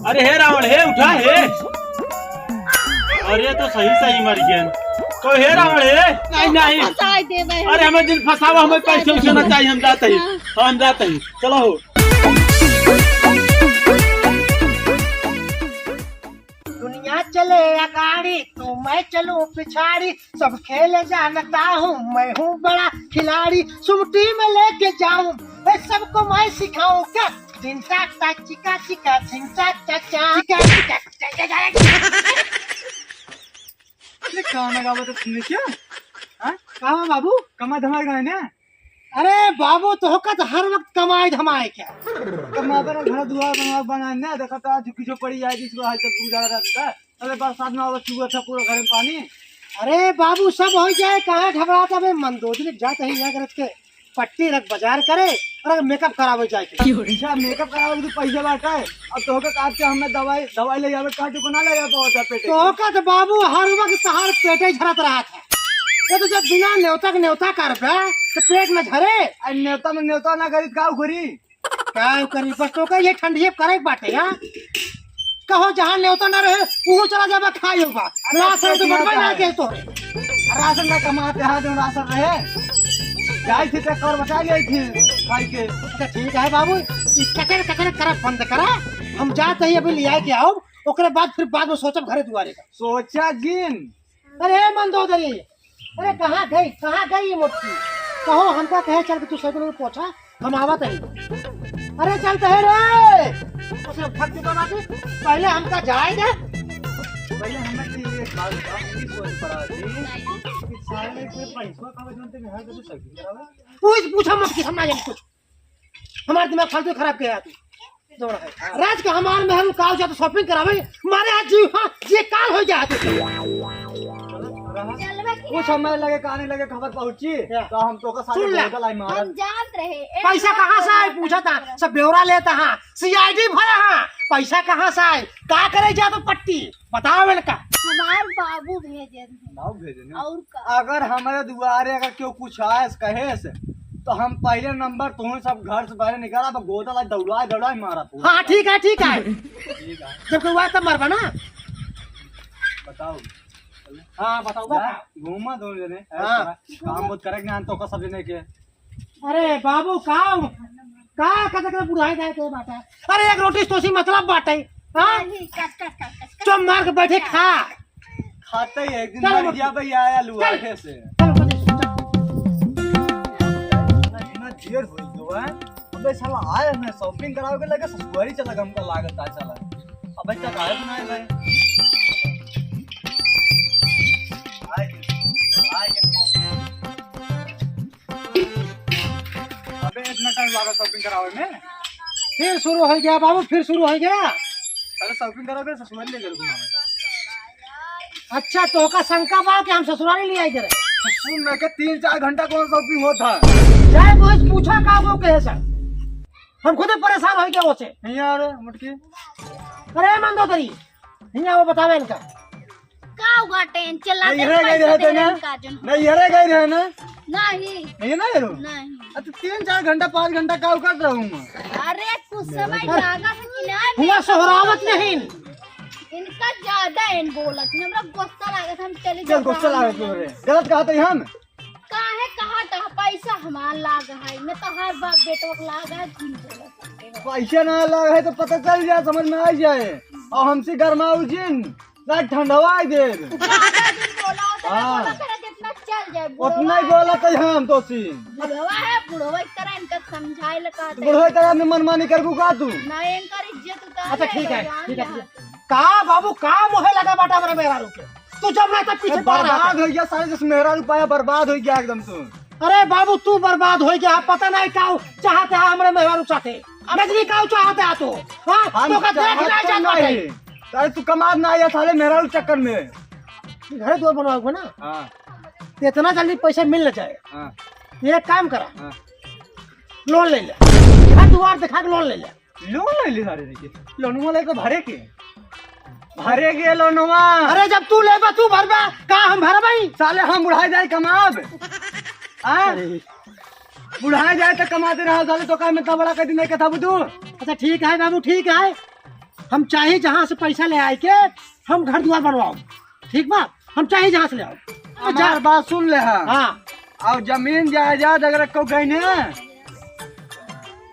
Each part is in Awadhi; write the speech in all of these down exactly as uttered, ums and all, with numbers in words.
अरे हे रावण, हे उठा, हे। अरे तो सही सही मर गया। तो हे रावण, हे। नहीं, नहीं। फंसाई देबे। अरे हमें जिन फंसावा, हमें फंसाई पैसे देबे। उसे ना चाहिए, हम जाते ही। हाँ। हाँ, हम जाते ही। चलो हो। दुनिया चले अगाड़ी, तू मैं चलूं पिछाड़ी, सब खेल जानता हूँ, मैं हूँ बड़ा खिलाड़ी, सुमटी में लेके जाऊं, ए, सबको मैं सिखाऊं क्या? झिंचा चा चिका चिका, झिंचा चा चा। चिका चिका, चा चा चा। अरे गाना गावा तो सुने क्या? हाँ? कहाँ बाबू? कमा धमाल गाने ना? अरे बाबू, तोहका तो हर वक्त कमाए धमाए क्या? कमाए पर घर दुआर बना, बनाए ना, देखा तो आज झुकी झोपड़ी आई, जिसको आज तक गुजारा रहता है। अरे बरसात में आवत चुआ था पूरा घर में पानी। अरे बाबू, सब हो जाए, कहाँ घबराता बे? मंदोदरी जात ही यहाँ करत के पट्टी रख बाजार करे और मेकअप करावे जाए के। अच्छा, मेकअप करावे के तो पैसा बाटा है। अब तो होके काट के हमें दवाई, दवाई ले जावे, काट के ना ले जावे, बहुत पेटे। तोहका तो बाबू हर वक्त तहार पेटे झरत रहा था। ये तो जब बिना नेवता के नेवता करबे, तो पेट न झरे। अरे नेवता में नेवता ना करी, का करी? का करी? बस तोका ये ठंडिये करे के बाटे, हाँ? कहो जहाँ नेवता ना रहे, उहो चला जाबे, खाई होगा। अरे राशन तो पेट बटबे ना ना करे। के तोरे। राशन ना कमाते हैं, जो राशन रहे। जाई थी तो कर बचा गई थी, खाई के। अच्छा, ठीक है बाबू, ई कचर कचर करब बंद करा। हम जात ही अभी लिया के आओ, ओकरे बाद फिर बाद में सोचब घरे दुआरे का। सोचा जिन। अरे मंदोदरी, अरे कहाँ गई, कहाँ गई ये मोटकी? कहो हमका कहे चल के तू साइकिल में पहुँचा, हम आवत ही। अरे चल कहे रे। उसे फट चुका बाकी, पहले हमका जाए दे। पहले हमें तो ये बात बताओ, ये सोच पड़ा थी कि साले के पैसा का वजह से घर के साइकिल चलावे। पूछ, पूछा मत कि हम ना जाने कुछ। हमार दिमाग फालतू खराब किया तू। दौड़ा है। रात के हमार मेहरारू काल जात shopping करावे, मारे आज जीव, हाँ, ये काल हो जात। कुछ समय लगे, कहानी लगे, खबर पहुंची, क्या? तो हम तो का सारे सुन ले। बोतल आई मारत। हम जानत रहे, एक पैसा बार कहाँ से आए, बोला पूछा था, था। सब ब्यौरा लेता हाँ, C I D भरा हाँ, पैसा कहाँ से आए, का करे जा तो पट्टी, बताओ इनका। हमार बाबू भेजे हैं। बाबू भेजे हैं। और का? अगर हमारे दुआरे अगर क्यों कुछ आए, कहे से, तो हम पहले नंबर तुम्हें सब घर से बाहर निकाला, अब गोदा ला दौड़ाए, दौड़ाए मारा पूरा। हाँ, ठीक है, ठीक है। ठीक है। जब कोई हुआ तब मरबा ना। बताओ। हाँ, बताओ जा, बा। घूमा दो जने। हाँ। काम बहुत करे के ना, तो का सब जने के। अरे बाबू, का, का, का तक बुढ़ाई जाए के बाटा? अरे एक रोटी से तोसी मतलब बाटे, हाँ? नहीं, कस, कस, कस, कस, कस। चुप मार के बैठे खा। खाते ही एक दिन चलो, मर गया भैया, आया लुआठे से। चलो, चलो, चलो। इतना देर हो गया है। अबे साला आए हमें shopping करावे के लगे ससुरारी चला गया, हमको लागत है साला। अबे तक आए ना है भाई। आए, आए। अबे इतना time लागा shopping करावे में? फिर शुरू हो गया बाबू, फिर शुरू हो गया। अरे shopping करावे ससुरारी ले गए घुमावे। अच्छा, तोहका शंका बा कि हम ससुरारी ले आई करे? सुन ना के तीन चार घंटा कौन shopping होता है? जाए तो इस पूछा का वो कहे सर, हम खुदे परेशान हो गया उसे। नहीं यार मुटकी। अरे मंदोदरी, नहीं आओ बतावे इनका। का हुआ टेन चिल्लाते नहीं, हेरे गए पैसा रहते दे ना। इनका जो नहीं, हेरे गए रहे ना। नहीं। नहीं ना हेरो। नहीं। अच्छा, तीन चार घंटा, पाँच घंटा का कर रहा हूँ मैं। अरे, कुछ समय जागा है कि ना, हुआ सोहरावत नहीं। इनका ज्यादा इन बोलत, हमरा गुस्सा लागत, हम चली चल, जात गुस्सा हन। लागत तोहरे। गलत कहत है हम। काहे कहत है, पैसा हमार लाग है, न तो हर बाप बेटवा के लाग है, झूठ बोलत है। पैसा ना लाग है तो पता चल जाए, समझ में आ जाए। और हमसे गरमाऊ जिन, ना ठंडवा दे। ज्यादा दिन बोला, उतना हाँ। बोला करे जितना चल जाए, उतना ही बुढ़वा बोला है। तो हम तो सी। बुढ़वा है, बुढ़वा की तरह इनका समझाए लगा दे। बुढ़वा की तरह में मनमानी करबू का तू? ना, इनकर इज्जत उतार अच्छा, ले, ठीक है, भगवान ठीक है, यहाँ। ठीक है। का बाबू, का मोहे लगा बाटा मेरे मेहरारू के? तू जब ना तब पीछे पड़ रहा था। बर्बाद हो गया सारे, जस मेहरारू पाया बर्बाद हो गया एकदम से। अरे बाबू, तू बर्बाद हो गया, पता नहीं का चाहते हैं हमरे मेहरारू साथे। नजरी का चाहते हैं तू? हाँ? हम तो का देख चाहत ना तो जाता नहीं। है। अरे तू कमात ना आया साले मेहरारू चक्कर में। घरे दुआर बनवाओगे ना? हाँ। तो इतना जल्दी पैसा मिल न जाए। हाँ। एक काम करा। हाँ। Loan ले ले। घर दुआर दिखा के loan ले ले। Loan ले ले सारे लेके। लोनवा लेके भरे के। भरे के लोनवा। अरे जब तू लेबा तू भरबा, का हम भरबाई? साले हम बुढ़ाए जाए कमाब। हाँ? अरे। बुढ़ाए जाए तो कमाते रहो साले, तो का मतलब बड़ा कर दिन के था बुद्धू? अच्छा ठीक है बाबू, ठीक है। हम चाही जहाँ से पैसा ले आए के हम घर दुआर बनवाओ, ठीक बा? हम चाही जहाँ से ले आओ। हमार जा- बात सुन ले हा। हाँ। और जमीन जायदाद अगर को गईने,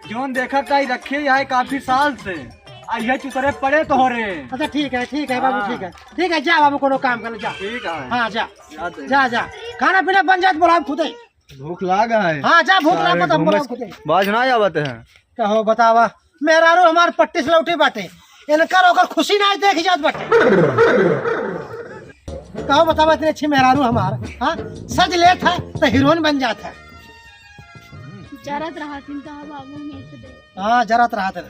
जोन देखत आई रखे है काफी साल से, आ ये चुतरे पड़े तोहरे। अच्छा, ठीक है, ठीक है बाबू, हाँ। ठीक है, ठीक है, जा बाबू, कोनो काम कर ले, जा। ठीक है। हाँ, जा। जा, जा। खाना पीना बन जात, बोलाओ खुदे। भूख लागा है। हाँ, जा, भूख सारे लागत, हम घूमे बोलाओ से खुदे। बाज ना आवत है। कहो, बतावा, मेहरारू हमार पट्टी से लौटी बाटे, इनकर ओकर खुशी ना देखी जात बाटे। कहो, बतावा, इतनी अच्छी मेहरारू हमार, हाँ, सज लेत है तो हीरोइन बन जात है। जरत रहत हिन, कहा बाबू, मेत दे। हाँ, जरत रहत है।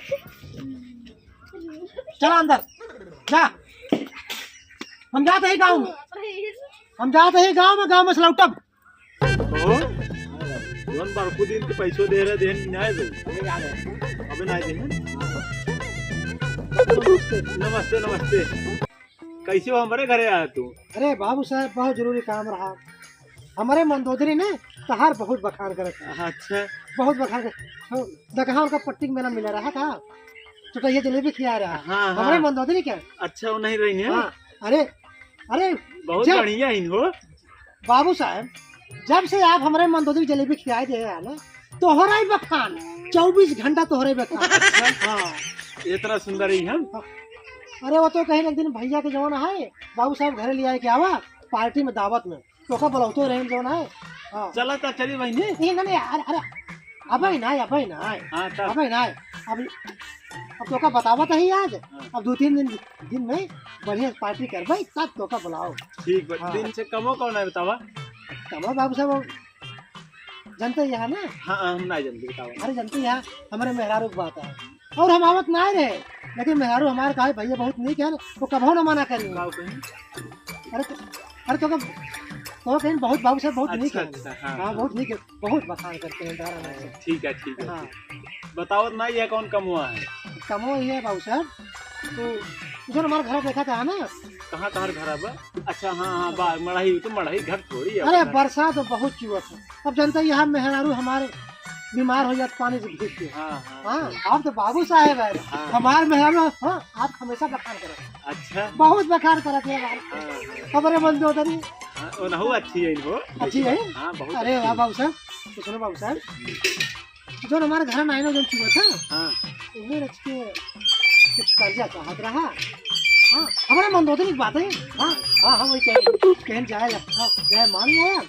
चला अंदर, जा। हम जात ही गाँव में, हम जात ही गाँव में, गाँव में से लौटब। ओ, जोन बड़कू दिन के पैसो दे रहे, देन नहीं आए भाई। अबे नहीं देन। नमस्ते, नमस्ते। कैसे हो, हमारे घरे आया तू? अरे बाबू साहब, बहुत जरूरी काम रहा। हमारे मंदोदरी ने तहार बहुत बखान करत है। अच्छा। बहुत बखान कर, हाँ, दकहा उनका पट्टी के मेला मिला रहा था, चुटैया जलेबी खिया रहा। हाँ, हाँ। हमारे मंदोदरी क्या? अच्छा, वो नहीं रही है? हाँ, अरे, अरे, बहुत जब बढ़िया इन हो। बाबू साहब, जब से आप हमरे मंदोदरी जलेबी खियाए दे हैं ना, तोहरा ही बखान, चउबीस घंटा तोहरा ही बखान। अच्छा। हाँ। इतना सुंदर ही हम। अरे, वो तो कहीं एक दिन भैया के जवान है, बाबू साहब घरे ले आए के आवा, पार्टी में, दावत में, तोका बुलावतो रहे जवान है। हाँ। चला ता चली बहिनी। नहीं, नहीं, नहीं, अरे, अरे, अबे ना, अबे ना। हाँ, तब? अबे ना, अब, अब तोका बतावत ही आज, हाँ। अब दो तीन दिन दिन में बढ़िया से पार्टी करबै, तब तोका बुलाओ। ठीक बा, हाँ। दिन से कमो कौन है बतावा? कमो बाबू साहब, जनते ही है ना? हाँ, हम ना जनते, बतावा। अरे जनते ही है, हमारे मेहरारू के बात है। और हम आवत ना रहे, लेकिन मेहरारू हमारे कहा, "भैया बहुत नीक है ना," वो कबो ना मना करी। का कही? अरे तो, अरे तो कब, तो कहीं बहुत बाबू साहब बहुत नीक अच्छा, है। अच्छा, हाँ, हाँ, हाँ। बहुत नीक है। बहुत बखान करते हैं, डरा नहीं। ठीक है, ठीक है, हाँ। ठीक। बताओ ना, ये कौन कमवा है? कमवा ये है बाबू साहब, तो जो हमारा घर देखा था ना। कहाँ तहार घर बा? अच्छा, हाँ, हाँ, बा, मड़ही, तो मड़ही घर थोड़ी है अरे, अपना। बरसात तो बहुत चुअत है। अब जनता यहाँ मेहरारू हमारे बीमार हो जात पानी से भीग के। हाँ, हाँ। हाँ, आप तो बाबू साहब है। हाँ। हमारे मेहरारू, हाँ, आप हमेशा बखान करत। अच्छा। बहुत बखान करत है यार। हाँ। हमारे मंदोदरी। हाँ, ओनहु अच्छी है इनको। अच्छी है? हाँ, बहुत अरे अच्छी वाह है। बाबू साहब, तो सुनो बाबू साहब, जो हमारे घर में आए ना, जो चुआ था, हाँ। उन्हें रच के कुछ कर्जा चाहत रहा। हाँ, हमारे मंदोदरी की बात है। हाँ, हाँ, हाँ, वही कहे, कहन जाए ला, हाँ, जाए मान आया।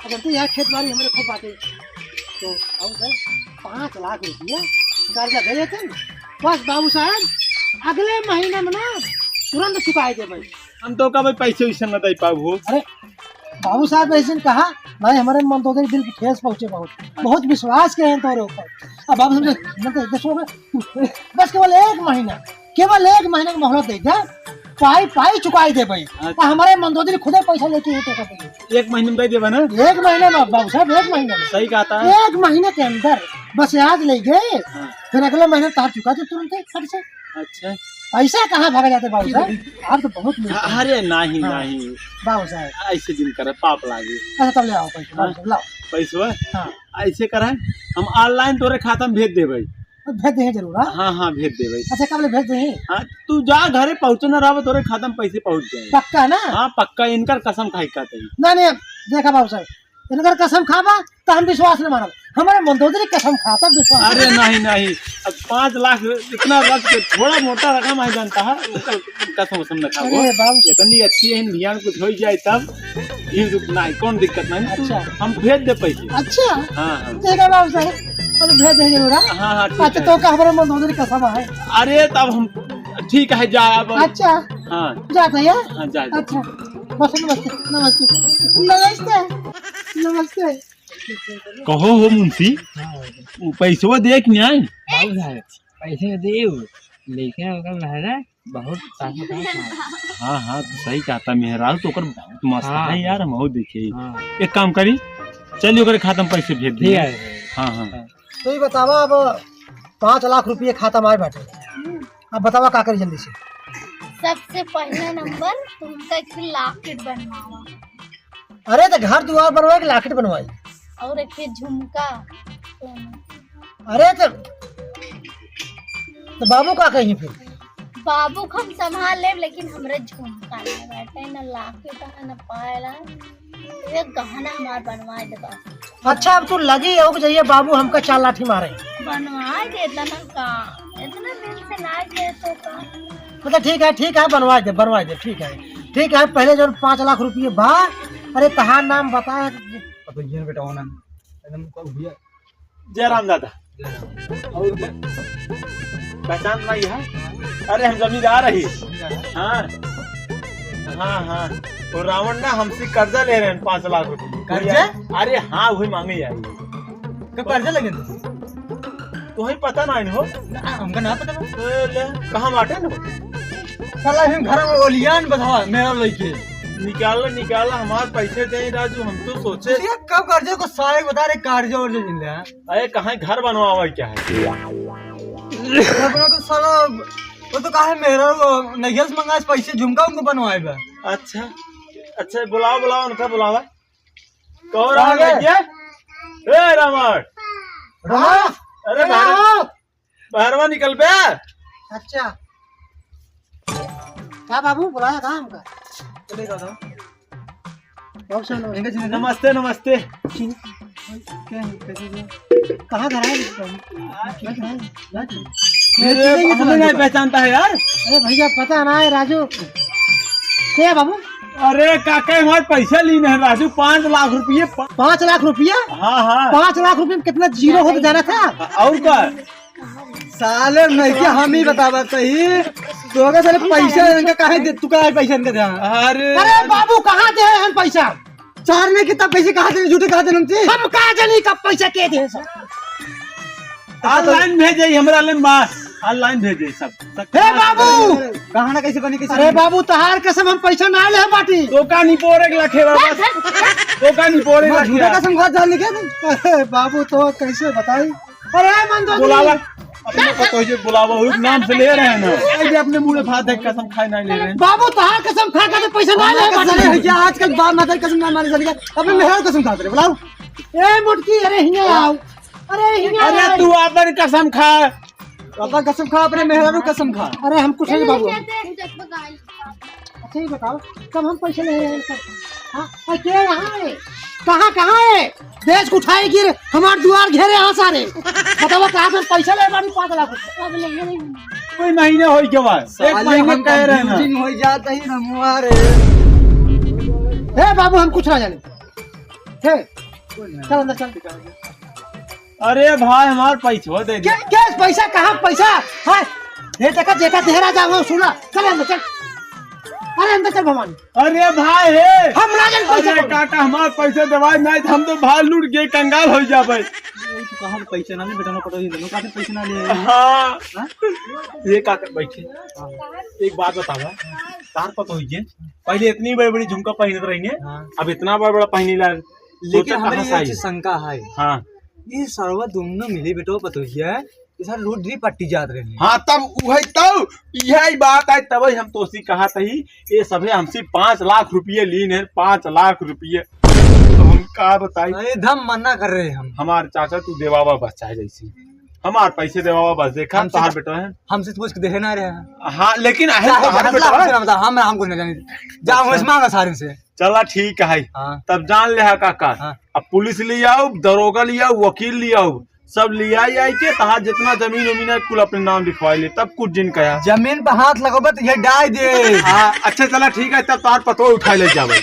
अब तो यहाँ खेत बाड़ी हमारे खूब बाटे। तो बाबू साहब, पाँच लाख रुपया कर्जा दे देते हैं। बस बाबू साहब, अगले महीने में ना तुरंत चुकाई देबे। हम तो का भाई पैसे वैसे न दे पाबो। अरे बाबू साहब ऐसे कहा, भाई हमारे मंदोदरी दिल की ठेस पहुँचे बहुत, बहुत विश्वास के हैं तोरे ऊपर। अब बाबू साहब, मतलब, देखो, बस केवल एक महीना, केवल एक महीना की मोहलत दे दे, पाई, पाई चुकाई देबे। अच्छा। आ हमारे मंदोदरी खुदे पैसा लेके ही तो कर देंगे। एक महीने में दे देबे ना? एक महीने में बाबू साहब, एक महीने में। सही कहा था। एक महीने के अंदर बस आज ले गए, हाँ। फिर अगले महीने तार चुका दे तुरंत ही फट से। अच्छा। पैसा कहाँ भागा जाते बाबू साहब? आप तो बहुत नीक हैं। अरे नहीं, हाँ। नहीं। बाबू साहब। ऐसे दिन करे, पाप लागे। अच्छा, तब ले आओ पैसा, हाँ। बाबू साहब, लाओ। पैसवा? हाँ। ऐसे करा, हम online तोरे खाता में भेज देबे। भेज देंगे जरूर, हाँ? हाँ, हाँ, भेज देबे। अच्छा, कब ले भेज देंगे? हाँ, तू जा घरे पहुँचे ना रहो, तोरे खाता में पैसे पहुँच जाए। पक्का ना? हाँ, पक्का, इनकर कसम खाई का तई। नहीं, नहीं, देखा बाबू साहब, इनकर कसम खाबा, तो हम विश्वास न मानब। हमारे मंदोदरी कसम खाता विश्वास। अरे नहीं, नहीं, अब पाँच लाख इतना रख के थोड़ा मोटा रकम है, जानता है, उसका कसम, कसम न खाबो। अरे बाबू। इतनी अच्छी है, ध्यान कुछ हो जाए तब, ये तो नहीं, कौन दिक्कत नहीं, तू अच्छा। हम भेज दे पैसे। अच्छा। हाँ, हाँ। ठीक है बाबू साहब, अब भेज देंगे जरूर, हाँ? हाँ, हाँ, ठीक अच्छा, है। तो का हमारे मंदोदरी कसम है। अरे, तब हम, ठीक है, जा अब। अच्छा। हाँ। जाते हैं? हाँ, जा, जा। अच्छा। बस, नमस्ते, नमस्ते। नमस्ते, नमस्ते। कहो हो मुंशी, हाँ। वो पैसवा दे कि नहीं? बाबू साहब, पैसे देव, लेकिन ओकर मेहरा बहुत ताकत है। हाँ, हाँ, तो सही कहता, मेहरारू तो ओकर बहुत मस्त हाँ। है यार, हम और देखे। हाँ। एक काम करी, चलिए ओकरे खाता में पैसे भेज ठीक दिए। है। हाँ, हाँ। हाँ। तो ये बतावा, अब पाँच लाख रुपये खाता में आए बाटे, अब बतावा का करी जल्दी से। सबसे पहला नंबर तो उनका एक locket बनवावा। अरे तो घर दुआर बनवाई कि locket बनवाई? और एक ठे झुमका। अरे तो, तो बाबू का कही फिर? बाबू को हम संभाल लेब, लेकिन हमरे झुमका ना बाटे, ना लाकेट है, ना पायल है। ये गहना हमार बनवा दे बस। अच्छा, अब तू लगी हो कि जइया बाबू हमका चार लाठी मारे। बनवा दे, इतना का, इतना दिन से ना दे तो का। मतलब ठीक है, ठीक है, बनवा दे, बनवा दे, ठीक है, ठीक है। पहले जो पाँच लाख रुपये बा, अरे तहार नाम बता। अब ये बेटा होना, एकदम को भैया। जय राम दादा। जय राम। और क्या? पहचान नहीं है? अरे हम जमींदार ही। हाँ, हाँ, हाँ। वो रावण ना हमसे कर्जा ले रहे हैं पाँच लाख रुपये। कर्जा? अरे हाँ, वही मांगे आई। कब कर्जा लगे तू? तुम्हें पता ना हो? ना, हमका ना पता बा। ए, ले, कहाँ बाटे ना? साला हम घर में ओलियान बधावा मेरा लइके। निकाला, निकाला, हमार पैसे दे राजू, हम तो सोचे। ये कब कर्जे को सारे बता रहे, कर्जे वर्जे जिन ले। अरे कहाँ घर बनवावा क्या है? अपना तो साला वो तो कहा है मेरा वो नैया से मंगा पैसे झुमका उनको बनवाए बा। अच्छा, अच्छा, बुलाओ, बुलाओ, उनका बुलावा। कौन आ गए? ए रावण, रावण, अरे बाहर, बाहरवा निकल बे। अच्छा, का बाबू बुलाया था हमका? चले जाओ। बाबू साहब, नमस्ते। नमस्ते, नमस्ते। चिन-, क्या है, कैसे हो? कहाँ घर है? अरे, हमें नहीं पहचानता है यार। अरे भैया, पता ना है राजू। क्या है बाबू? अरे काका, हमारे पैसा लीन है राजू, पाँच लाख रुपये। पाँच लाख रुपया? हाँ, हाँ। पाँच लाख रुपये में कितना जीरो होता जाना था? और का? साले नहीं क्या हम ही बतावा सही। तो अगर साले पैसा इनका काहे दे, तू काहे पैसा इनका दे? अरे। अरे बाबू, कहाँ दे हम पैसा? चार ने कितना पैसे कहाँ दे, झूठे कहाँ दे हम थे? हम कहाँ जानी कब पैसा के दे सब? ऑनलाइन भेजे, हमरा ले मा-, ऑनलाइन भेजे सब। हे बाबू! कहाँ ना कैसे बनी, कैसे अरे बनी? बाबू, तहार कसम, हम पैसा ना ले बाटी। तो का नहीं पोरे के लखे बा, बस। तो का नहीं पोरे के मैं लखे झूठा बा। कसम खा जान लगे। अरे बाबू, तो कैसे बताई? अरे मंदोदरी। बुलावा, अपने पतोहिए बुलावा, हुई नाम से ले रहे हैं ना। ये अपने मुंह में भात देख कसम खाए नहीं ले रहे हैं। बाबू, तहार कसम खा के तो पैसा ना ले बाटी। है क्या आजकल बाप माता कसम ना माने चल गया? अपने मेहरारू कसम खा रहे, बुलाओ। ए मोटकी, अरे हियाँ आओ। अरे हियाँ अरे आओ। तू अपन कसम खा। अपन कसम खा, अपने मेहरारू कसम खा। अरे हम कुछ नहीं बाबू। अच्छा ये बताओ, कब हम पैसे ले रहे हैं सब? हाँ? और के यहाँ है? कहाँ, कहाँ है? देश को उठाए गिर, हमार दुआर घेरे यहाँ सारे। बताओ कहाँ से पैसा ले बानी पाँच लाख रुपया? अब ले नहीं। कोई महीने हो गया बा। एक साले महीने हम कह रहे हैं ना। Confusing हो जाता ही ना मुआ रे। हे बाबू, हम कुछ ना जाने। हे, चल अंदर चल। अरे भाई, हमार पैसवा दे दे। क्या, क्या पैसा? कहाँ पैसा? हाँ? ये देखा, देखा, देहरा जा, वो सुना। चल अंदर चल। अरे अंदर चल भवानी। अरे भाई, हे। हम ना जान पैसा अरे कौन? काका, हमार पैसा देवाई नहीं, हम तो भाई लूट के कंगाल हो जाबे। ये तो कहाँ पैसा ना, नहीं बेटा, ना पता ही नहीं, काफी पैसा ना ले। हाँ। हाँ? ये काका बैठे। हाँ। एक बात बतावा, तार पता होइए, पहले इतनी बड़ी बड़ी झुमका पहनत रही है, हाँ। अब इतना बड़ा बड़ा पहनी ला, लेकिन सोचा हमारी कहाँ से एक आई? चीज शंका है। हाँ। ये सरवा दोनों मिली बेटो पतोहिया, ये सारे रोड भी पट्टी जात रहे हैं। हाँ, तब उहे तो, यही बात है, तब हम तोसी कहा तही, ये सभे हमसे पाँच लाख रुपये लीन है, पाँच लाख रुपये। तो हम का बताई? अरे, एकदम मना कर रहे हम। हमार चाचा, तू देवावा बस, चाहे जैसे। हमार पैसे देवावा बस, देखा, हमसे तोहार तो, बेटा है। हमसे तो पूछ के देहे ना रहे हैं। हाँ, लेकिन आहे चाहे तोहार जहाँ बेटा से है। हमसे ना बता, हम, हम कुछ नहीं जाने। जा, अच्छा। वहीं से मांगा सारे से। चला, ठीक है। हाँ। तब जान ले हा काका। हाँ। अब पुलिस ले आओ, दरोगा ले आओ, वकील ले आओ, सब ले आई, आई के तहार जितना जमीन उमीन है, कुल अपने नाम लिखवा ले, तब कुछ दिन कहा। जमीन पे हाथ लगोबे तो ये डाय दे। हाँ, अच्छा, चला, ठीक है, तब तार पतो उठा ले जावे।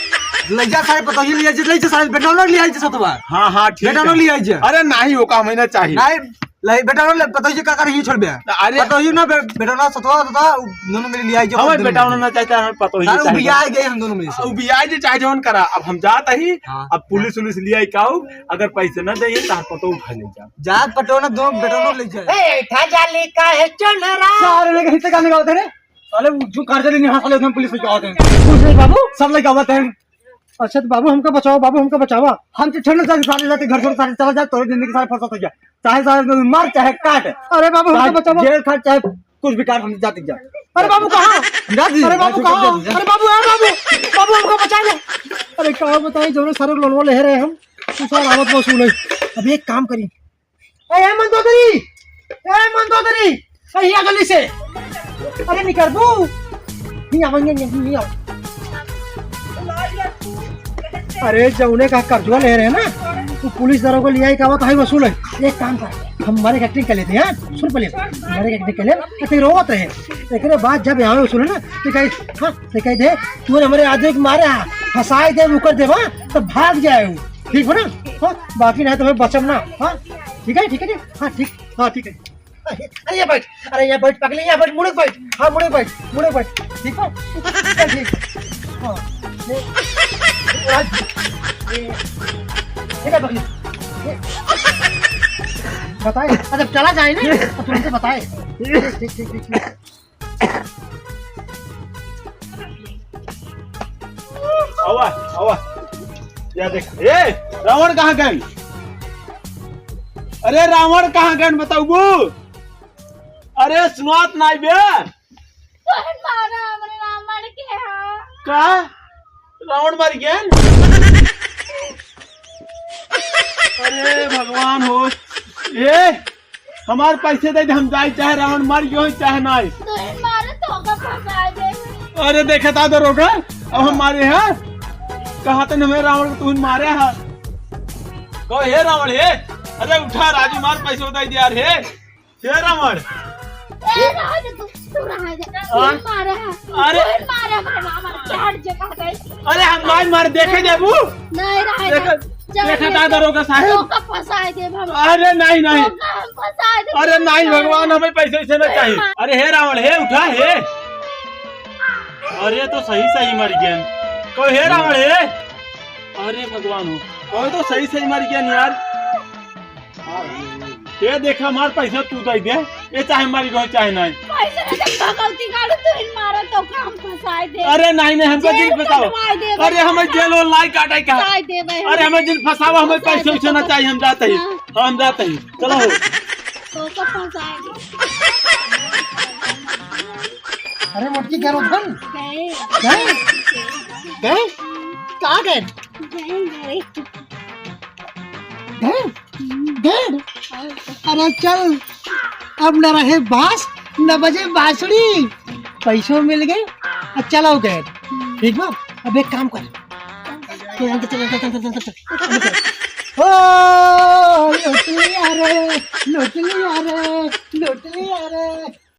ले जा सारे पतो ही ले जा, ले जा सारे बेटा लोग ले आई जा सतवा। हाँ, हाँ, ठीक बेटा है। लोग ले आई जा। अरे, नहीं, वो काम है ना चाहिए। नहीं, ले बेटा लोग ले, पतो ही का कर ही छोड़ बे। अरे। पतो ही ना बे-, बेटा लोग सतवा, सतवा, दोनों मिल ले आई जा, हमें दोनों बेटा मिल। होना चाहिए, हमें पतो ही सारे चाहिए। उबिया गए हम दोनों में से। उबिया जे चाहे जौन करा, अब हम जात ही, हाँ। अब पुलिस उलिस ले आई काऊ, अगर पैसे ना दे, तार पतो उठा ले जा। जात पटोना दो बेटोनो ले जाए। ए, ठा जाली का है चोनरा? सारे ने कहीं से गाने गाते रे। साले वो जो कार चली नहीं, हाँ, साले उधर पुलिस लेके आते हैं। पुलिस नहीं बाबू? सब लेके आते हैं। अच्छा, तो बाबू हमका बचाओ, बाबू हमका बचावा। हम तो छोड़ना चाहते, सारे जाते घर छोड़, सारे चला जाए, तोरे जिंदगी सारे फंसा हो गया। चाहे सारे मार, चाहे काट। अरे बाबू, हमका चाहे बचावा। जेल खा, चाहे कुछ भी काट, हम जाते जा। अरे बाबू, कहाँ? जा दी, अरे बाबू, जा दी, कहाँ? जा दी। अरे बाबू, अरे बाबू, बाबू, हमका बचा ले। अरे, का बताई, जौने सारे लोनवा ले रहे हम, तू सारा आवत वसूल है। अब एक काम करी, ए, ए मंदोदरी, ए मंदोदरी, ए हिया जल्दी से। अरे निकरबू। नहीं आवा, नहीं, नहीं, नहीं आवा। अरे जउने का कर्जवा ले रहे हैं ना, वो पुलिस दरोगा लिया ही का, वो तो है वसूल है। एक काम कर, हम मारे के acting कर लेते हैं, हाँ? सुन पहले, मारे के acting कर ले, तो फिर रोवत रहे। एकरे बाद जब यहाँ वसूल है ना, तो कही, हाँ, तो कही दे, तू हमरे आदमी के मारे हा, फंसाई दे, मुकर दे, हाँ, तो भाग जाए वो। ठीक हो ना? हाँ, बाकी नहीं तो मैं बचम ना, हाँ? ठीक है, ठीक है, ठीक? हाँ, ठीक, हाँ, ठीक है। अरे, अरे, यहाँ बैठ, अरे, यहाँ बैठ, पगली, यहाँ बैठ, मुड़े बैठ, हाँ, मुड़े बैठ, मुड़े बैठ, ठीक है? चल, ठीक। हाँ, ये, ये, ये क्या पगली? ये, बताए, अच्छा, चला जाए ना, तो तुरंत बताए। ठीक, ठीक, ठीक, ठीक, ठीक। आवा, आवा। या देख। ए, रावण कहाँ गए? अरे, रावण कहाँ गए, बताऊ? अरे, सुनात नाई बे। कौन मारा हमरे रावण के, हाँ? का? रावण मर गए? अरे भगवान हो, ए, हमार पैसे दे दे, हम जाई, चाहे रावण मर गयो हो, चाहे नाई। तो इन मारे तो का फंसा दे। अरे देखे ता दरोगा, अब हम मारे हैं, कहा तन हमें रावण को तू मारे है। कहो, "हे रावण, हे, अरे उठा राजू, मार पैसे दे दे यार, हे।" हे रावण। ए, रहा दे तू, तू रहा दे। हाँ? तू मारे है। अरे। तू मारे है, मारे, मारे, मारे, झाड़ जे कहते हैं। अरे, हम नाई मार, देखे देबू? नहीं, रहा दे। देखे, चल, देखे देखे। ता दरोगा साहब। तो का फंसाए दे, भगवान। अरे, नहीं, नहीं। तो का हम फंसाए दे, अरे, नहीं, भगवान। भगवान, हमें पैसे वैसे ना चाहिए। मार। अरे, हे रावण, हे, उठा, हे। अरे, तो सही, सही मर गया। कहो, हे रावण, हे। अरे, भगवान हो। कहो, तो सही, सही मर गया यार। ये देखा, हमार पैसा तू दे दे, ये चाहे मर गयो, चाहे नहीं। पैसा दे दे, भगवती कालू, तू इन मारा तो काम फंसाए दे। अरे नहीं, नहीं, हमको जेल जिन फंसाओ। कटवाए दे, अरे हमें जेल और लाई काटे का। फंसाए दे भाई, अरे हमें जिन फंसावा, हमें फंसाए पैसे दे, उसे ना तो चाहिए, हम जाते ही। हाँ। हाँ, हम जाते ही, चलो हो। तो का फंसाए दे। अरे मोटकी, गए उधर? गए। गए? गए? कहाँ गए? गए, गए। गए? गए? अरे चल, अब न रहे बांस, न बजे बांसुरी, पैसो मिल गए, और चलो गए। ठीक बा, अब एक काम कर, चल, चल, चल। ओ, लूट लिया रे, लूट लिया रे, लूट लिया रे।